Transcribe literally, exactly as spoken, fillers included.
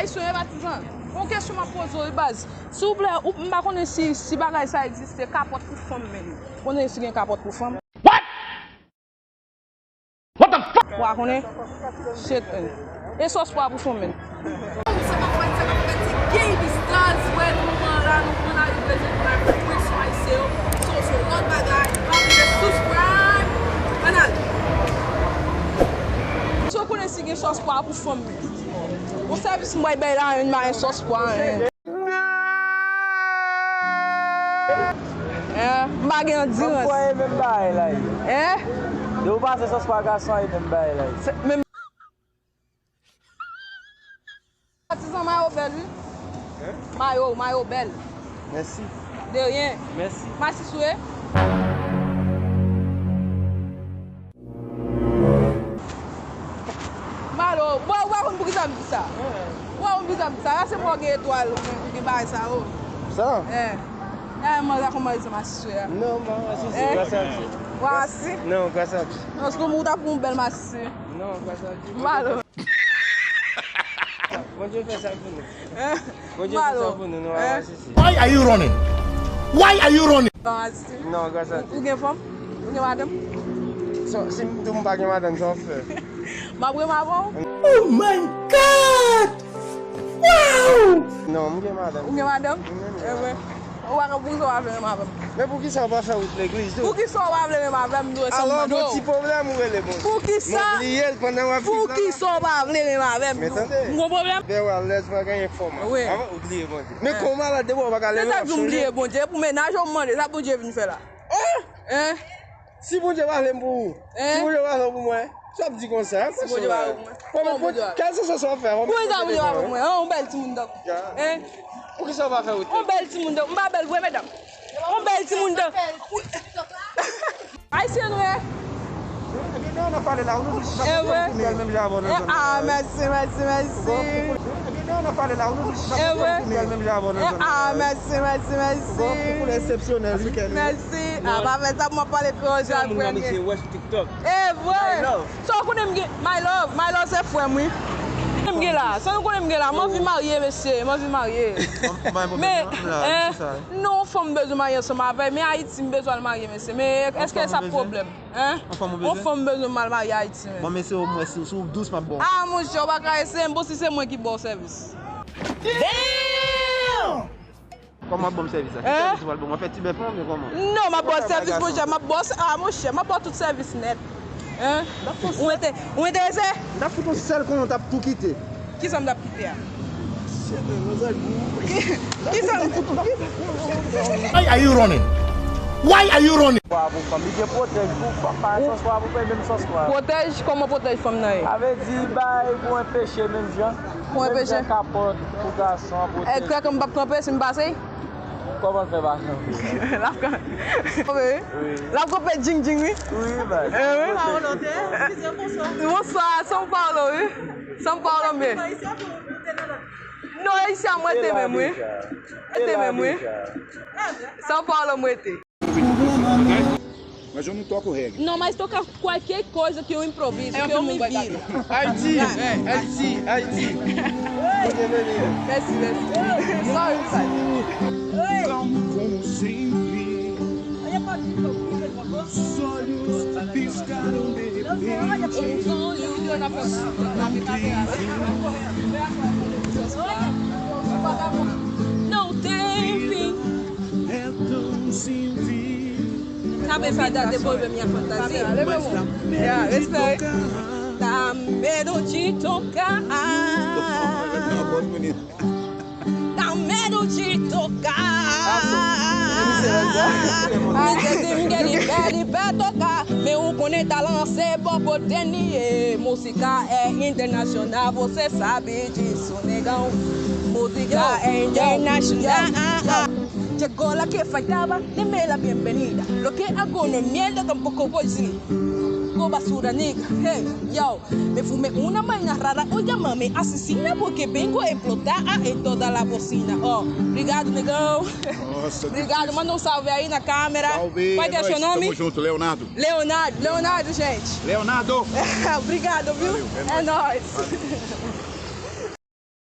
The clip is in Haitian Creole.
Soyez patizan. Yon kesyon m ap poze w, baz. Silvouplè, ou, m pa konnen si, si bagay sa egziste, kapòt pou fanm menm. Ou konnen si gen kapòt pou fanm? Ou pa konnen? Shit, man. E sòs pwa pou fanm menm. Sa k ap fèt, sa k ap fèt, se Gay Stars, wè, nou pran la, nou pran lari, prezan pou la fèt, pran swen se yo. So, se yon lòt bagay, pa bliye subscribe. Ann ale. So, konnen si gen sòs pwa pou fanm menm. Yon sèvis m bay bay la, yon bagay sòs pwa, hein. Hein? M pa gen andirans. Fanm pwa e menm bagay la ye. Hein? De ou pase sòs pwa gason e menm bagay la ye. Se menm. Patizan, mayo bèl, wi. Hein? Mayo, mayo bèl. Mèsi. De rien. Mèsi. Masis ou ye? Malo, ou pa, ou pa konn poukisa m di sa. Ou pa konn poukisa m di sa. La se mwen gen etwal, ou gen, ou gen bagay sa yo. Sa? Eh. Eh, mwen la kòman sa masis ou ye a? Non, mwen masis, eh, gras a Dye. Ou masis? Non, gras a Dye. Non, se konn ou ta pou yon bèl masis. Non, gras a Dye. Malo. Bondye fè sa pou nou. Eh? Bondye fè sa pou nou, nou pa masisi. Why are you running? Why are you running? Non, gras a Dye. Ou gen fanm? Ou gen madanm? So, si m di w m pa gen madanm, sa w ap fè? M ap renmen avè w. Oh my God! Wow! Non, m gen madanm. Ou gen madanm? M gen madanm. Ou pa konn poukisa w pa vle renmen avè m. Men poukisa w pa fè wout legliz tou? Poukisa w pa vle renmen avè m, tou, e sa m mande w? Alò, gon ti pwoblèm, ou rele Bondye. Poukisa? M bliye l pandan w ap viv la. Poukisa w pa vle renmen avè m, tou? Men tande. M gon pwoblèm? Lè w alèz, w pa genyen fòm. Wi. Avan, ou bliye Bondye. Men kòman la, depi w pa ka leve, w ap sonje. Se sa k di m bliye Bondye, pou mennaj ou m mande, sa Bondye vin fè la? Hein? Si Bondye pa vle m pou ou, si Bondye pa vle m pou mwen, sa w ap di konsa? Si Bondye pa vle m pou mwen. Kòman Bondye pa vle? Kèlkeswa sa w ap fè, kòman Bondye pa vle m pou mwen? Yon bèl timoun tankou. Hein? Poukisa w pa fè wout? Yon bèl timoun tankou. M pa bèl vre, medam. Yon bèl timoun tankou. Ayisyen nou ye? Ebyen, non, n ap pale la, ou nou di sa pou fè menm jan avè w nan zòn nan. Ah, mèsi, mèsi, mèsi. Ebyen, non, n ap pale la, ou nou di sa pou fè menm jan avè w nan zòn nan. Ah, mèsi, mèsi, mèsi. Pou koulè eksepsyonèl, wi, kèm. Mèsi. Ah, pa fè sa pou mwen pale kreyòl, se ak premye. E vre. Sa w konnen m gen, my love, my love se frè m, wi. M gen la, sa nou konnen m gen la, m anvi marye, mesye, m anvi marye. Men, hein, non, yon fanm m bezwen marye ansanm avè l, men Ayiti, m bezwen al marye, mesye. Men èske sa pwoblèm? Hein? Yon fanm ou bezwen? Yon fanm bezwen m al marye Ayiti, men. Bon, men se omwen si, si w dous, m ap ba w. Ah, monchè, ou pa ka eseye m, bon, si se mwen ki ba w sèvis. Damn! Kòman w ap ban m sèvis la? Ki sèvis ou pral ban m? W ap fè ti bèf lan oubyen kòman? Non, m ap ba w sèvis, monchè, m ap ba w, ah, monchè, m ap ba w tout sèvis nèt. Hein? Ou enterese? M t ap fout yon sèl konnen w t ap tou kite. Kisa m t ap kite a? Kisa m... Why are you running? Why are you running? Sòs pwa pou fanm, li gen pwotèj pou fanm, pa sòs pwa pou fanm, menm sòs pwa. Pwotèj, kòman pwotèj fanm nan ye? Sa vle di bay pou enpeche menm jan. Pou enpeche? Menm jan kapòt pou gason an pwotèj. E krèk m p ap kanpe si m pase? Kòman l fè pa kanpe? L ap kanpe. Wi. L ap kanpe djing djing, wi. Wi, baz. Eh, wi. Bonswa, São Paulo, wi. São Paulo, men. Non, isi a mwen te menm, wi. Mwen te menm, wi. São Paulo, mwen te. Mas eu não toco reggae. Não, mas toca qualquer coisa que eu improviso, que eu me viro. Haiti, Haiti, Haiti. Mèsi, mèsi. Sorry, sorry. Como sempre, os olhos piscaram de repente. Não tem fim. Não tem fim. É tão simples. Sabe vida devolve minha fantasia. Yeah, respect. Dá medo de tocar. Dá medo de tocar. Mwen se di m gen li fè li fè toka, men ou konnen talan se bò kote n li ye. Música é internacional, você sabe disso, negão. Música é internacional. Llegó la que faltaba, deme la bienvenida. Lo que hago no es mierda, tampoco voy sin. Go basura, nigga. Hey, yo, me fumé una vaina rara, hoy llámame asesina porque vengo a explotar en toda la bocina. Oh, obrigado, negão. Nossa, obrigado, manda um salve aí na câmera. Salve, é nóis, tamo junto, Leonardo. Leonardo, Leonardo, gente. Leonardo. Obrigado, viu? Valeu, é nóis. É nóis. Valeu.